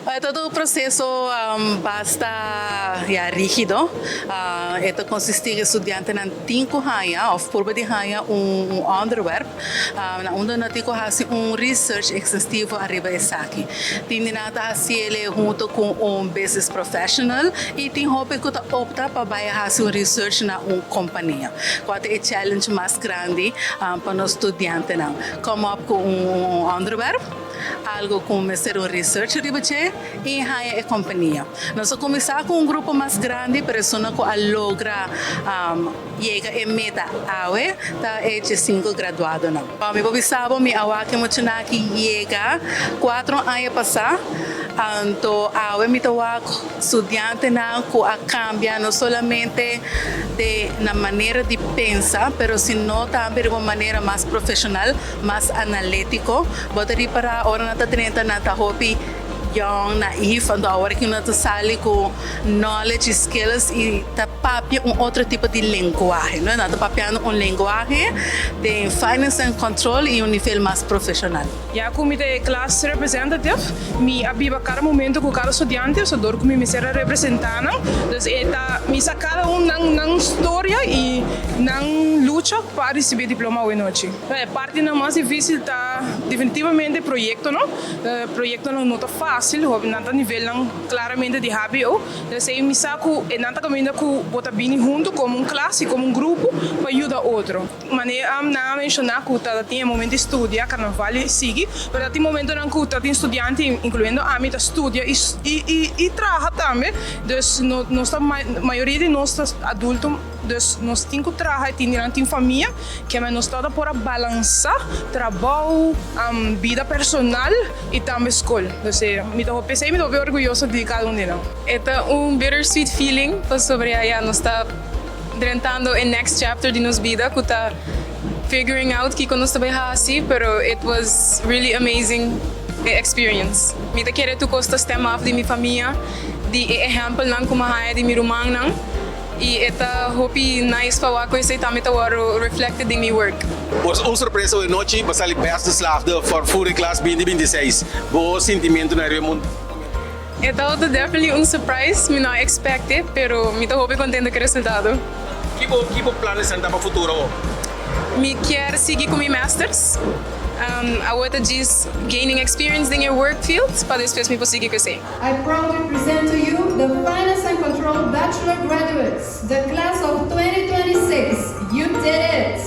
Ta un proceso basta, ja, rigido. E ta consisti di studiantenan tin cu haya of purba di haya un onderwerp na unda nan tin cu haci un research exhaustivo ariba esaki. Tin di nan ta haciele hunto cu un business professional y tin hopi cu ta opta pa bay haci un research na un compania. Cual ta e challenge mas grandi pa nos studiantenan? Come up cu un onderwerp, algo cu mester un research riba dje y haya e compania. Nos a cuminsa cu un grupo mas grandi, pero esunnan cu a logra yega e meta awe ta e 5 graduadonan. Mi por bisa bo, mi a wak e muchanan aki yega 4 aña pasa, anto awe mi ta wak studiantenan cu a cambia no solamente di na manera di pensa, pero sino tambe di un manera mas profesional, mas analitico. Bo ta ripara, ora nan ta 30, nan ta hopi young, naïef, anto awor cu nan ta sali cu knowledge y skills y ta papia un otro tipo di lenguahe, no? Nan ta papiando un lenguahe di finance and control y un nivel mas profesional. Ya cu mi ta class representative, mi a biba cada momento cu cada studiante, so door cu mi mester representa nan. Dus e ta mi sa cada un nan historia y nan lucha pa ricibi diploma awe nochi. E parti nan mas dificil ta definitivamente proyecto, no? Proyecto no ta facil, nan ta nivel nan claramente di HBO. Dus ey mi sa cu e nan ta caminda cu bo ta bini hunto como un klas, como un grupo pa yuda otro. Manera nan a menciona cu ta tin momento di studia, carnaval sigui, pero tin momento nan cu ta tin studiante, incluyendo ami, ta studia y traha tambe. Dus no, nos ta, mayoria di nos ta adulto, dus nos tin cu traha, tin famia, cu nos ta por balansa trabou, bida personal y tambe scol. Dus mi ta pensa, mi ta orguyoso di cada un di nos. E ta un bittersweet feeling pasobra ya nos ta drentando e next chapter di nos bida, cu ta figuring out kico nos ta bay haci, pero it was really amazing experience. Mi ta kere tur cos ta stem af di mi famia, di ehempel nan cu mi a haya di mi rumannan y e ta hopi nice pa wak esey tambe ta reflected in mi work. Was un sorpresa awe nochi, bo a sali best geslaagde voor voering 2026. Bo sentimento na mundo? E ta definitely un surprise, mi no expect it, pero mi ta hopi contento cu e resultado. Kico plannan ta pa futuro? Mi kier sigui cu mi masters. I want to just gaining experience in your work field, pa despues mi por sigui cu esey. I proudly present to you the Finance and Control Bachelor graduates, the class of 2026. You did it!